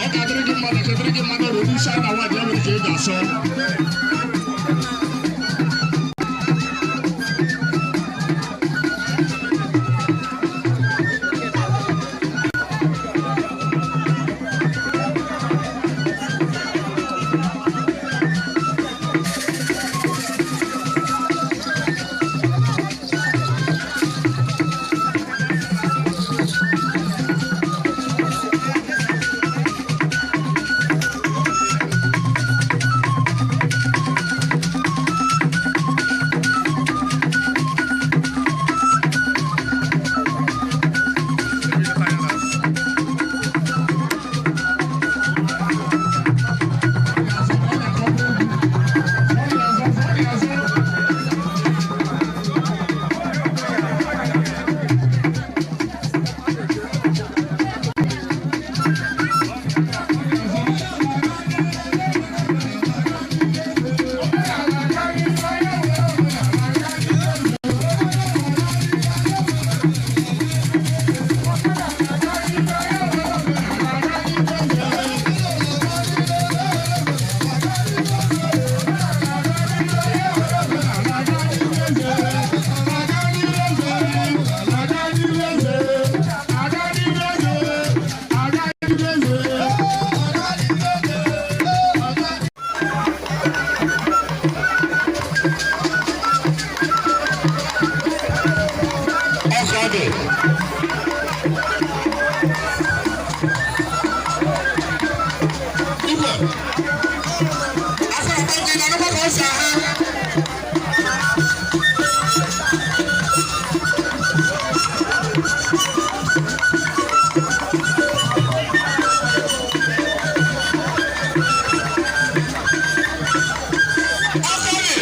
Ọ ga-adịrị gị mma na kedịrị gị mma na ọrụ isi a na nwaanyị enwere ka ị ga-asọ. Ọkọ dị. Igwe. Afọ atọ gị na anụkwa ka ọ si aha. Ọkọ dị.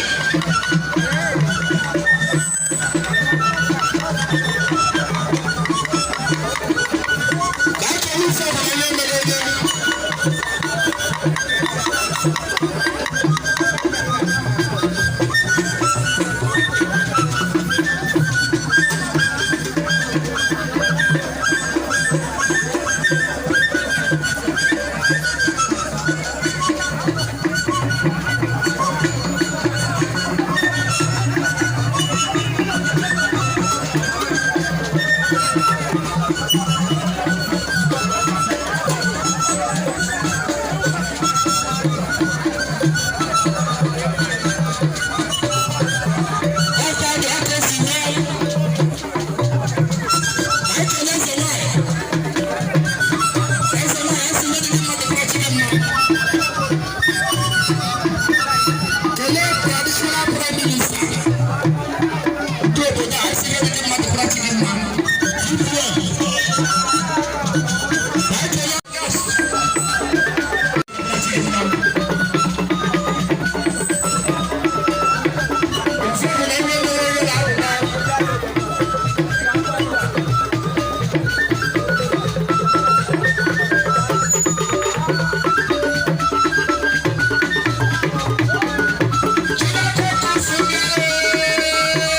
Ka a chọrọ ife ọbụla onye mere onye. Ọkọ dị aka esi nye. Ka anyị kelee eze nwanyị. Eze nwanyị asị nye dị mma dịkwara chi gị mma. Kelee traditional prime minister nke obodo a, asị nye dị mma dịkwara chi gị mma. TPM. Ka anyị kelee yes. Dịkwara chi gị mma. Ofu ọbụla onye mere onye na-arụta. Chineke kwụsị mmiri.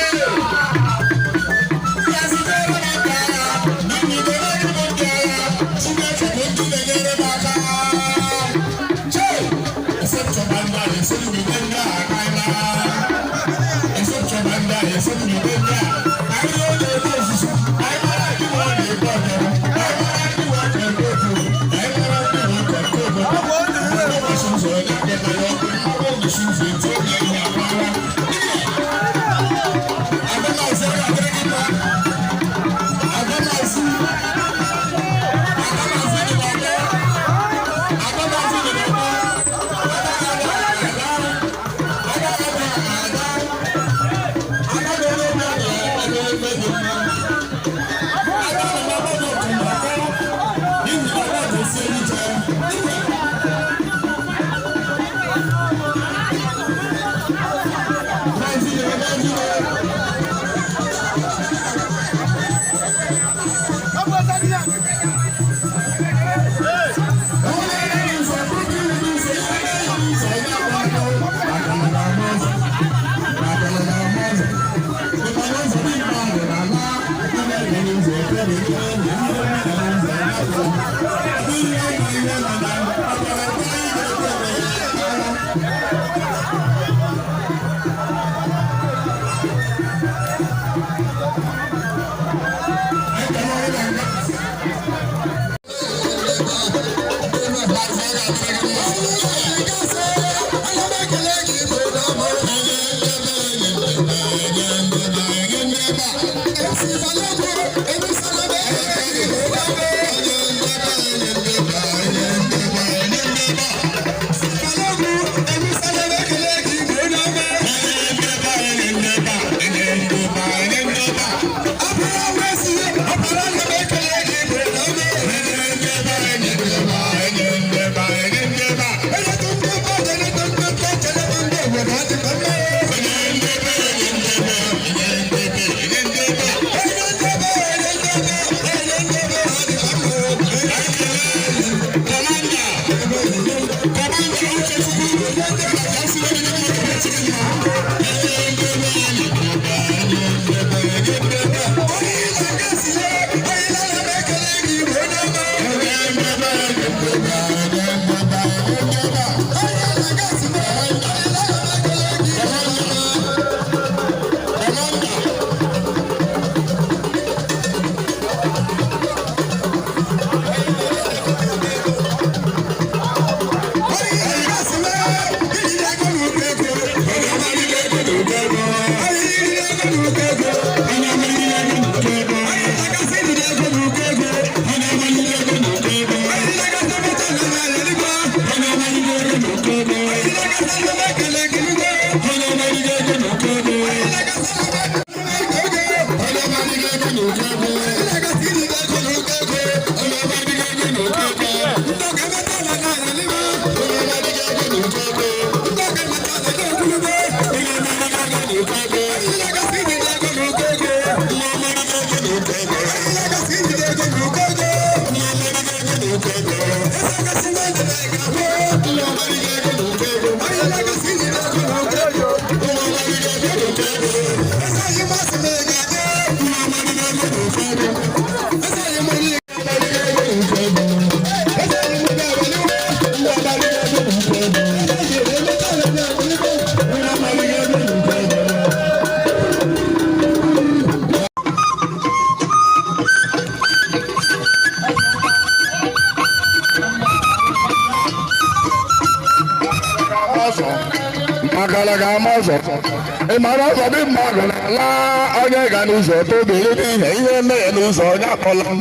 Ị mara ọzọ dị mma gara laa onye ga n'ụzọ tobere n'ihe ihe mmehie n'ụzọ onye akpọla m.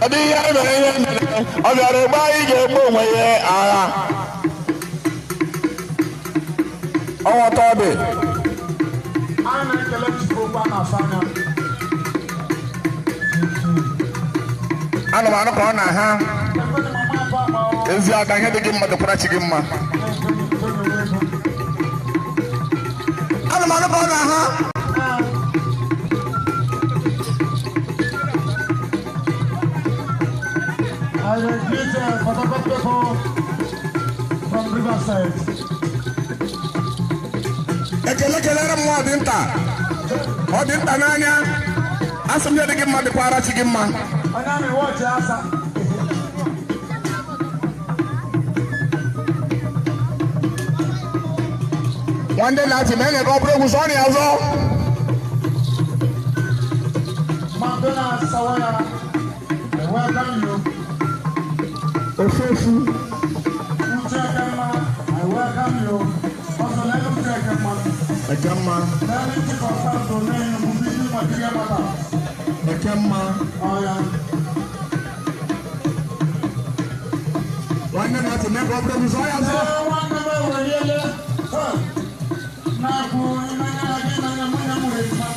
Ọ dị ihe mere ihe mere ọ bịara ebe anyị ga-egbu onwe ya agha. Ọnwata ọ dị. Ana m anụ ka ọ na ha ezi aka ihe dị gị mma dịkwara chi gị mma. Ana m anụ ka ọ na ha. I greet Port Harcourt people from Riverside. Ekele kelere m nwa ọ dị nta n'anya. Asị m ya dị gị mma dịkwara chi gị mma. Onye amị wọchị asa. Nwanne na-achị ma enye ka ọ bụrụ egwu sọ ọ na-azọ. Madonna Sawaya, I welcome you. Ofufu. Uche Ekemma, I welcome you. Also, let Uche Ekemma. Ekemma. Let me chief of staff to name Mubisi Material Mata. Ekemma. Oh, yeah. Nwanne na-achị ma ka ọ bụrụ egwu sọ ọ na-azọ. Nwanne m eweliele. Na-akwụ ịmanya na gị na mụ na mụ ejima.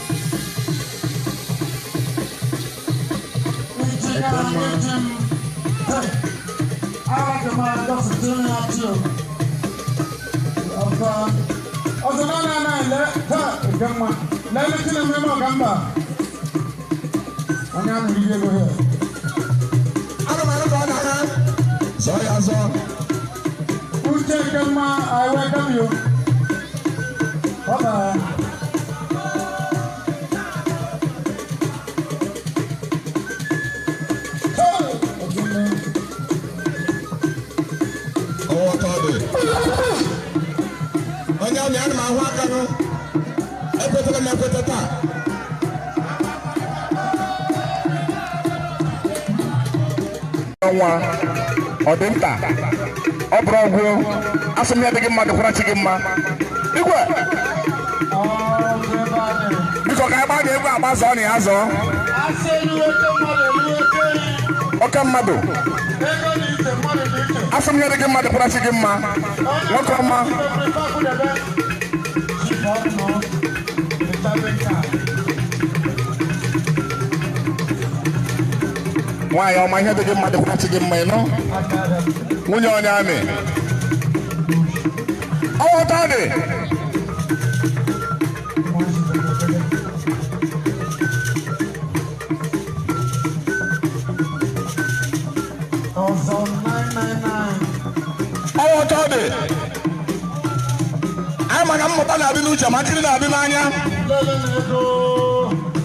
I welcome you. Bye-bye. Onye amị ana m ahụ aka nụ ekwetara m ekweta taa. Ọnwa ọ dị nta ọ bụrụ ọgwụ asị m ya dị gị mma dịkwara chi gị mma. Igwe biko ka anyị gbaa Agba egwu agba, zọọ na ya zọọ. Oke mmadụ. Asị m ihe dị gị mma dịkwara chi gị mma, nwoke ọma. Nwaanyị ọma, ihe dị gị mma dịkwara chi gị mma. Ịnụ nwunye onye amị, ọwụta dị. Ọzọ 999. Ọwụta dị. Anyị maka mmụta na-adị n'uche, ma nkiri na-adị n'anya. Lele na ego.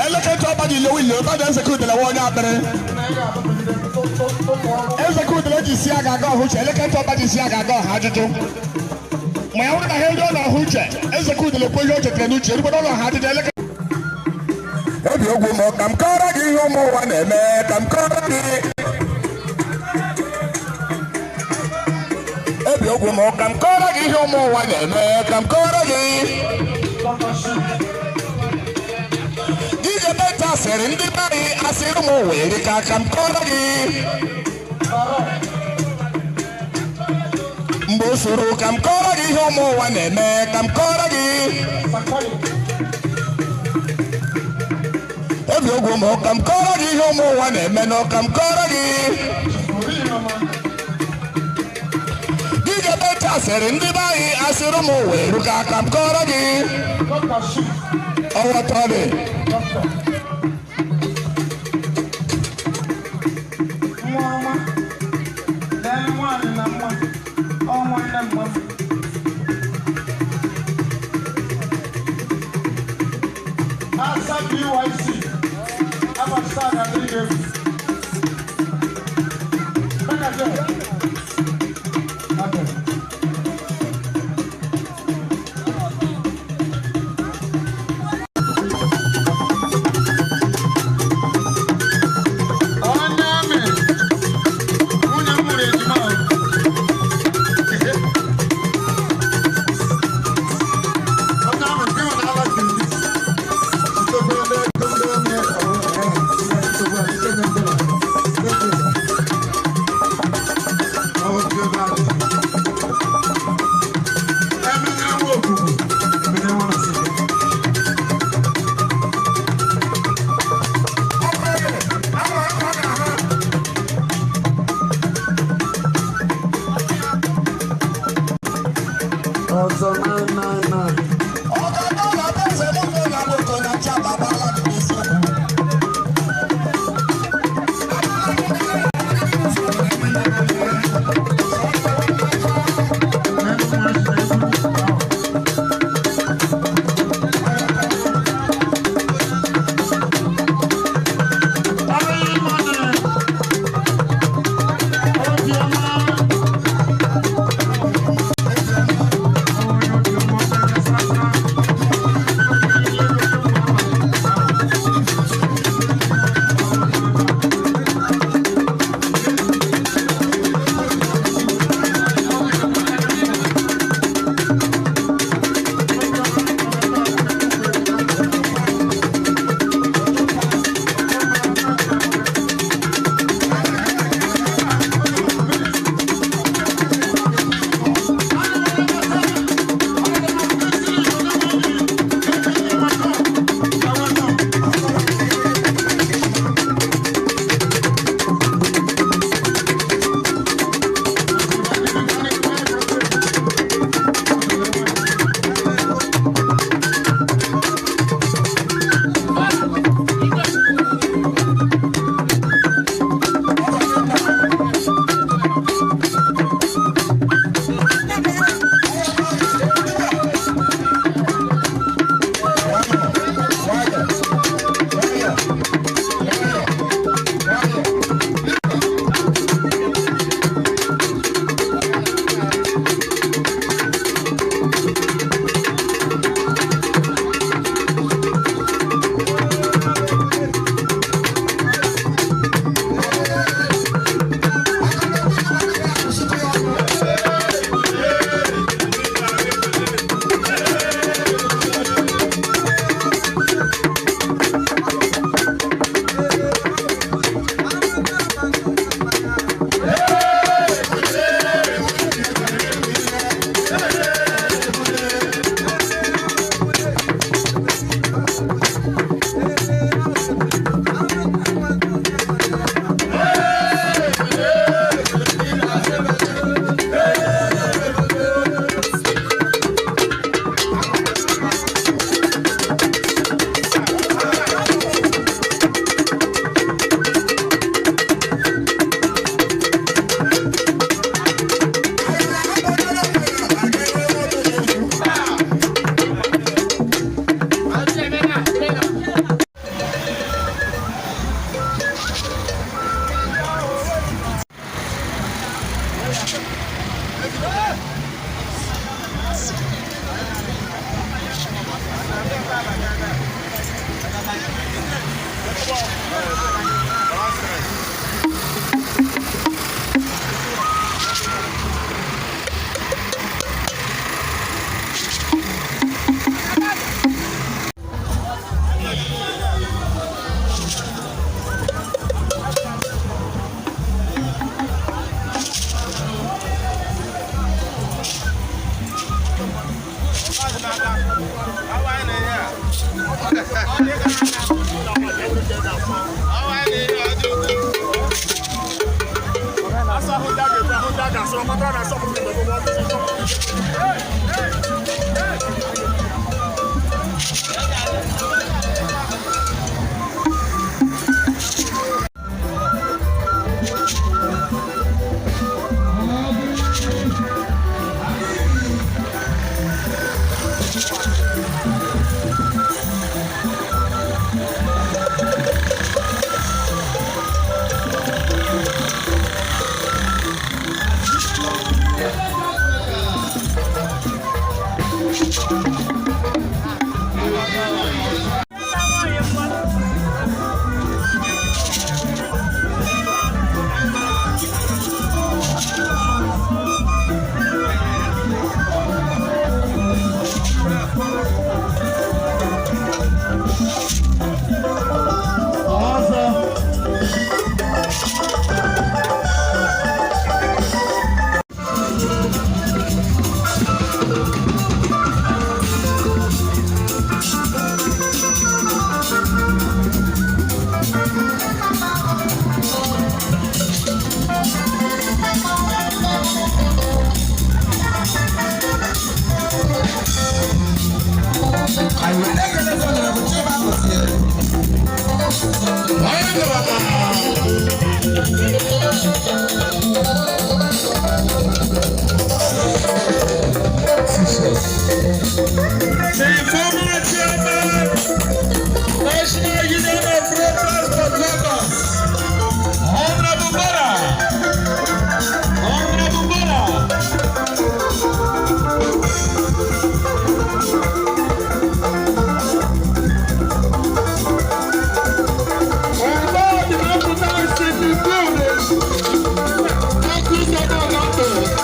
Elekere ọba ji lewe ile ọba dị. Ezekudele nwa onye akpịrị. Na ị ga-atụpụgide tụpụ ọrụ. Ezekudele ji si aga aga ọhụ uche. Elekere ọba ji si aga aga ọha ajụjụ. Ma ya bụrụ na ihe ndị ọ na-ahụ uche, Ezekudele kwe ihe o chetara n'uche erugbo n'ụlọ ọha ajụjụ elekere. Obi ogwu m, ka m kọrọ gị ihe ụmụ ụwa na-eme, ka m kọrọ gị. Obi ogwu m, ka m kọrọ gị ihe ụmụ ụwa na-eme, ka m kọrọ gị. DJ Benta sịrị ndị be anyị asịrị ụmụ ụwa erika, ka m kọrọ gị. Mgbe o soro, ka m kọrọ gị ihe ụmụ ụwa na-eme, ka m kọrọ gị. Obi ogwu m, ka m kọrọ gị ihe ụmụ ụwa na-eme nọ, ka m kọrọ gị. DJ Benta sịrị ndị be anyị asịrị ụmụ ụwa eruka, ka m kọrọ gị. Ọwọ́ tọ́ dị. Nwa ọma, lee nwaanyị na nwa, ọ nwanne mmadụ. Asa BYC, abasa ga-adịrị gị egwu. Maka je. Okay. Onye amị, nwunye m mụrụ ejima o. Onye amị, gị nwe na-ala gị ndị. Sitokwa ebe ego ndị amị, ọ, The former chairman, National Union of Road Transport Workers, Honorable Bora. Honorable Bora. Ọba the recognized in the building. Thank you so much, Uncle.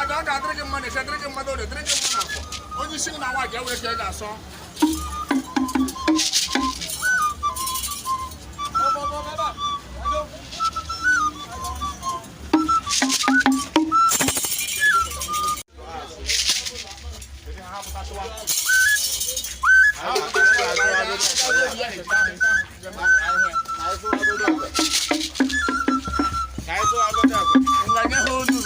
Ada ọ ga-adịrị gị mma na eche dịrị gị mmadụ orie dịrị gị mma na afọ onye isi gị na nwa ga-ewere ka ị ga-asọ. Ngwa nye ha olu.